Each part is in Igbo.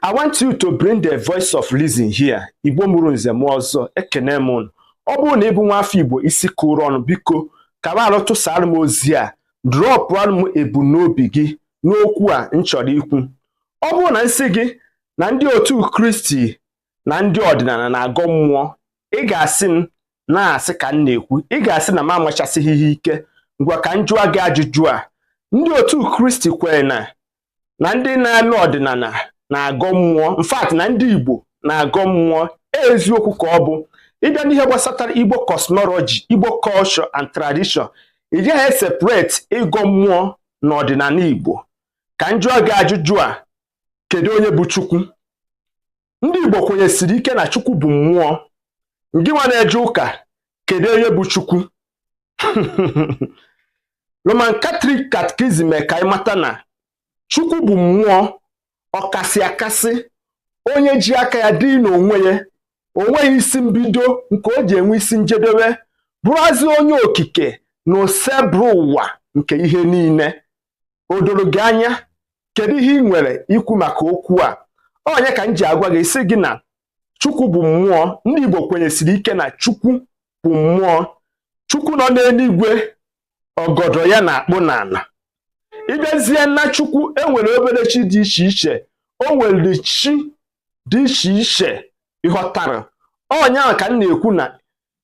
I want you to bring the voice of reason here. Igbo mụrụ nze m ọzọ, ekene m unu. Ọ bụrụ na ị bụ nwa afọ Igbo isi kụrụ ọnụ, biko kaba arụ tụsara m ozi a, dropụrụ m ebumnobi gị n'okwu a m chọrọ ikwu. Ọ bụrụ na nsị gị na ndị otu Kristi na ndị ọdịnala na-agọ mmụọ, ị ga-asị m na-asị ka m na-ekwu, ị ga-asị na m amachasịghị ihe ike. Ngwa, ka m jụọ gị ajụjụ a: ndị otu Kristi kwere na ndị na-eme ọdịnala na-agọ mmụọ, in fact na ndị Igbo na-agọ mmụọ, eziokwu ka ọ bụ ịbịa n'ihe gbasatara Igbo cosmology, Igbo culture and tradition, ị gaghị separate ịgọ mmụọ na ọdịnala Igbo. Ka m jụọ gị ajụjụ a: kedu onye bụ Chukwu? Ndị Igbo kwenyesiri ike na Chukwu bụ mmụọ. Ngị nwa na-eje ụka, kedu onye bụ Chukwu? Roman Catholic Catechism mee ka anyị mata na Chukwu bụ mmụọ ọkasị akasị, onye ji aka ya dị n'onwe ya, o nweghị isi mbido nke o ji enwe isi njedebe, bụrụazị onye okike na osebụrụ ụwa nke ihe niile. O doro gị anya? Kedu ihe ị nwere ikwu maka okwu a? Onye ka m ji agwa gị, sị gị na Chukwu bụ mmụọ. Ndị Igbo kwenyesiri ike na Chukwu bụ mmụọ. Chukwu nọ n'eluigwe, ọgọdọ ya na-akpụ n'ala. Ịbịazie na Chukwu, enwere obere chi dị iche iche, o nwere chi dị iche iche. Ịghọtara? Ọnya ka m na-ekwu na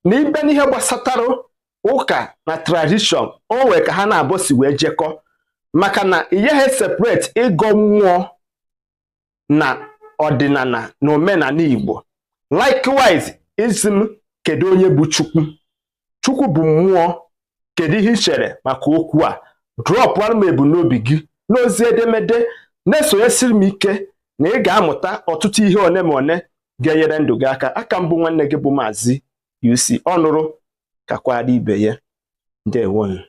ịbịa n'ihe gbasatara ụka na tradition, o nwere ka ha na-abụ si wee jekọ, maka na ị gaghị separate ịgọ mmụọ na ọdịnala na omenala Igbo. Likewise, isi m kedu onye bụ Chukwu? Chukwu bụ mmụọ. Kedu ihe ị chere maka okwu a? Dropụara m ebumnobi gị n'ozi edemede. Na-esonyesiri m ike na ị ga-amụta ọtụtụ ihe one ma one ga-enyere ndụ gị aka. Aka mbụ, nwanne gị bụ Maazị UC. Ọnụrụ kakwara ibe ya. Ndewonu.